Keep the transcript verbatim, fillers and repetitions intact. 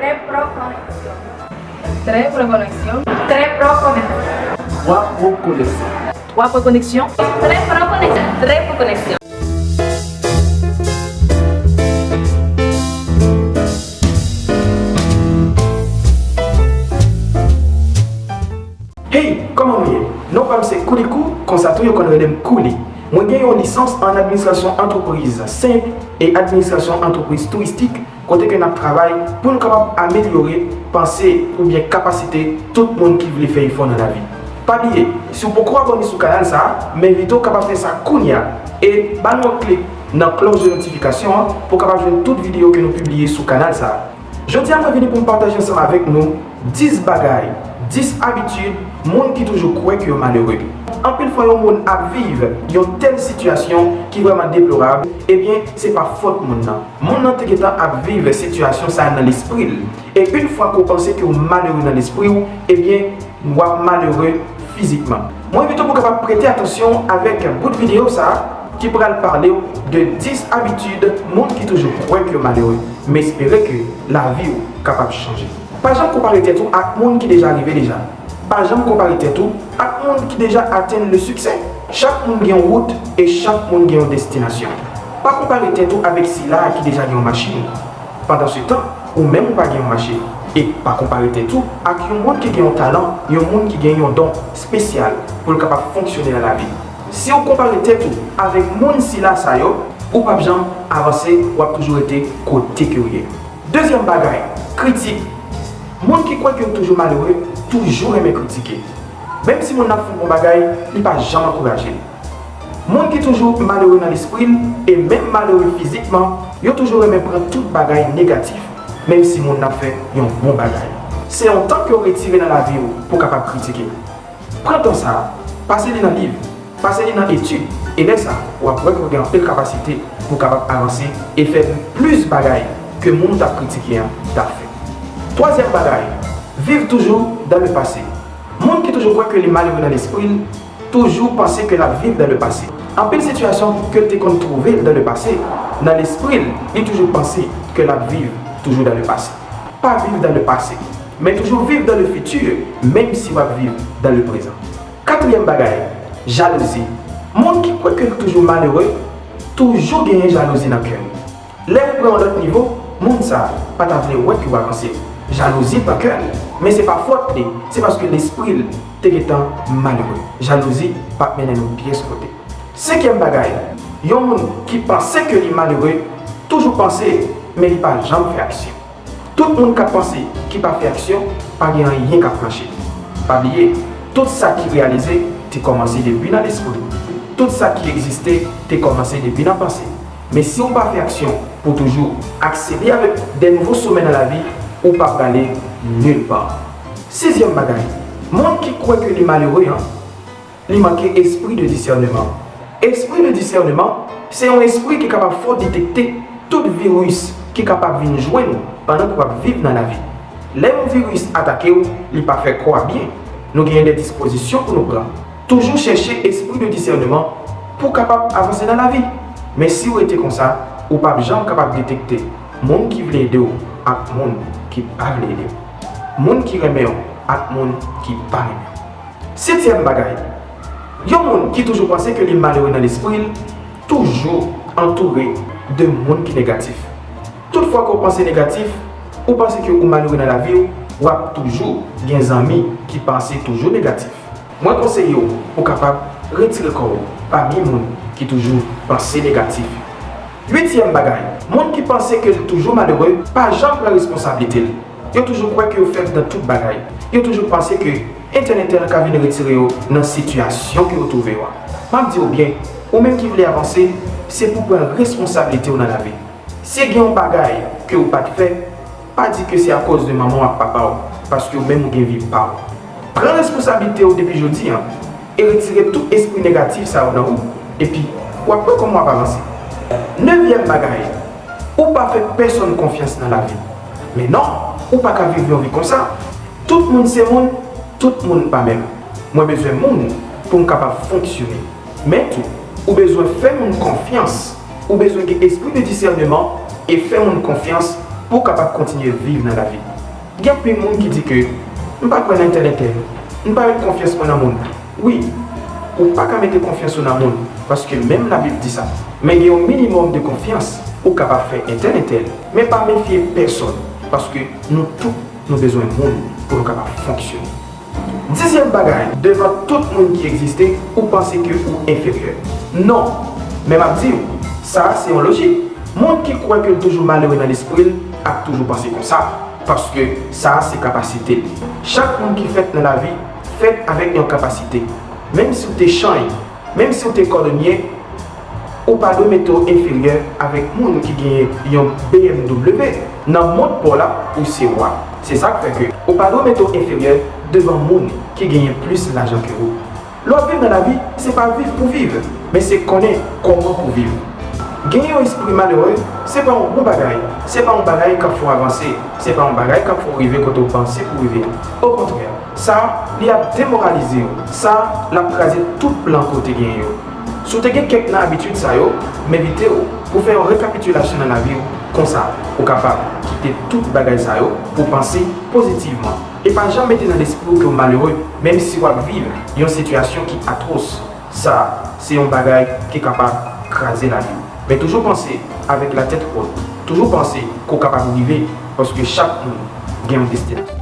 Très pro conexión. Très pro conexión. Très pro conexión. Trois pro conexión. Tres pro conexión. Tres pro conexión. Tres pro conexión. Hey, kòman nou ye? Non pa m se Koulikou, konsa tou yo konn rele m Kouli. Mwen gen yon lisans an administrasyon antrepriz senp e administrasyon antrepriz touristik, kote ke n ap travay pou nou kapab amelyore panse oubyen kapasite tout moun ki vle fè efò nan lavi. Pa bliye, si w poko abòne sou kanal sa a, m envite w kapab fè sa kounye a e ba nou yon klik nan klòch de notifikasyon an pou w kapab jwenn tout videyo ke nou pibliye sou kanal sa a. Jodi a mwen vini pou m pataje ansanm avèk nou dis bagay, dis abitid moun ki toujou kwè ke yo malere. Anpil fwa yon moun ap viv yon tèl sitiyasyon ki vrèman deplorab, ebyen se pa fòt moun nan. Moun nan te gentan ap viv sitiyasyon sa a nan lespri l. E yon fwa ke w panse ke w malere nan lespri w, ebyen w ap malere fizikman. Mwen envite w pou w kapab prete atansyon avèk bout videyo sa a ki pral pale w de dis abitid moun ki toujou kwè ke yo malere. M espere ke lavi w kapab chanje. Pa janm konpare tèt ou ak moun ki deja rive deja. Pa janm konpare tèt ou ak moun ki deja atenn le siksè. Chak moun gen yon wout e chak moun gen yon destinasyon. Pa konpare tèt ou avèk sila a ki deja gen yon machin. Pandansetan, ou menm ou pa gen yon machin. E pa konpare tèt ou ak yon moun ki gen yon talan, yon moun ki gen yon don espesyal pou l kapab fonksyone nan lavi. Si w konpare tèt ou avèk moun sila sa yo, ou p ap janm avanse, w ap toujou rete kote ke w ye. Dezyèm bagay, kritik. Moun ki kwè ke yo toujou malere, toujou renmen kritike. Menm si moun nan ap fè yon bon bagay, li pa janm ankouraje l. Moun ki toujou malere nan lespri l e menm malere fizikman, yo toujou renmen pran tout bagay negatif, menm si moun nan ap fè yon bon bagay. Se yon tan ke w retire nan lavi w pou w kapab kritike. Pran tan sa a, pase li nan liv, pase li nan etid, e lè sa a, w ap wè ke w gen anpil kapasite pou w kapab avanse e fè plis bagay ke moun w t ap kritike an t ap fè. Twazyèm bagay, viv toujours dans le passé. Moun ki toujou kwè ke li malere nan lespri l, toujou panse ke l ap viv dans le passé. Anpil sitiyasyon ke l te konn twouve l dans le passé, nan lespri l, li toujou panse ke l ap viv toujours dans le passé. Pa viv dans le passé, men toujou viv dans le futur, menm si w ap viv dans le présent. Katriyèm bagay, jalouzi. Moun ki kwè ke l toujou malere, toujou genyen jalouzi nan kè l. Lè ou pran yon lòt nivo, moun sa a pa ta vle wè ke w avanse. Jalouzi pran kè l, men se pa fòt li, se paske lespri l te gentan malere. Jalouzi p ap mennen nou pyès kote. Senkyèm bagay, yon moun ki panse ke li malere, toujou panse, men li pa janm fè aksyon. Tout moun k ap panse, ki pa fè aksyon, pa gen anyen k ap mache. Pa bliye, tout sa ki reyalize te kòmanse depi nan lespri. Tout sa ki egziste te kòmanse depi nan panse. Men si w pa fè aksyon pou toujou aksede avèk de nouvo somè nan lavi, ou pa prale nil pa. Sizyèm bagay, moun ki kwè ke li malere an, li manke espri de disèneman. Espri de disèneman se yon espri ki kapab fè w detekte tout viris ki kapab vin jwenn ou pandan ke w ap viv nan lavi. Lè yon viris atake w, li pa fè kò a byen. Nou genyen de dispozisyon pou nou pran. Toujou chèche espri de disèneman pou w kapab avanse nan lavi. Men si w rete konsa, ou p ap janm kapab detekte moun ki vle ede w ak moun ki pa vle ede w. Moun ki renmen w ak moun ki pa renmen w. Setyèm bagay, yon moun ki toujou panse ke li malere nan lespri l, toujou antoure de moun ki negatif. Tout fwa ke w panse negatif, ou panse ke ou malere nan lavi w, w ap toujou gen zanmi ki panse toujou negatif. Mwen konseye w pou w kapab retire kò w pami moun ki toujou panse negatif. Uityèm bagay, moun ki panse ke l toujou malere, pa janm pran responsablite l. Yo toujou kwè ke yo fèb nan tout bagay. Yo toujou panse ke entèl entèl ka vin retire yo nan sitiyasyon ke yo twouve yo a. M ap di w byen, ou menm ki vle avanse, se pou w pran responsablite w nan lavi. Si gen yon bagay ke ou pa t fè, pa di ke se akoz de manman w ak papa w, paske ou menm ou gen vi pa w. Pran responsablite w depi jodi a e retire tout espri negatif sa yo nan ou, epi w ap wè kòman w ap avanse. Nevyèm bagay, ou pa fè pèsonn konfyans nan lavi. Men non, ou pa ka viv yon vi konsa. Tout moun se moun, tout moun pa menm. Mwen bezwen moun pou m kapab fonksyone. Men tou, ou bezwen fè moun konfyans. Ou bezwen gen espri de disèneman e fè moun konfyans Pou w kapab kontinye viv nan lavi. Gen anpil moun ki di ke m pa kwè nan entèl entèl, m pa met konfyans mwen nan moun. Wi, ou pa ka mete konfyans ou nan moun, paske menm Labib di sa. Men gen yon minimòm de konfyans ou kapab fè entèl entèl, men pa mefye pèsonn, paske nou tout nou bezwen moun pou nou kapab fonksyone. Dizyèm bagay, devan tout moun ki egziste, ou panse ke ou enferyè. Non, men m ap di w, sa a se yon lojik. Moun ki kwè ke l toujou malere nan lespri l ap toujou panse konsa, paske sa a se kapasite l. Chak moun ki fèt nan lavi fèt avèk yon kapasite. Menm si w te chany, menm si w te kòdonye, ou pa dwe mete w enferyè avèk moun ki genyen yon B M W. Nan mond pa w la, ou se wa. Se sa k fè ke ou pa dwe mete w enferyè devan moun ki genyen plis lajan ke ou. Lè w ap viv nan lavi, se pa viv pou viv, men se konnen kòman pou viv. Genyen yon espri malere, se pa yon bon bagay. Se pa yon bagay k ap fè w avanse. Se pa yon bagay k ap fè w rive kote w panse pou w rive a. Okontrè, sa, li ap demoralize w. Sa, l ap kraze tout plan ke w te genyen yo. Si w te gen kèk nan abitid sa yo, m envite w pou fè yon rekapitilasyon nan lavi w. Konsa, ou kapab kite tout bagay sa yo pou w panse pozitivman. E pa janm mete nan lespri w ke w malere, menm si w ap viv yon sitiyasyon ki atwòs. Sa, se yon bagay ki kapab kraze lavi w. Men toujou panse avèk latèt wòt. Toujou panse ke w kapab rive, paske chak moun gen yon destinasyon.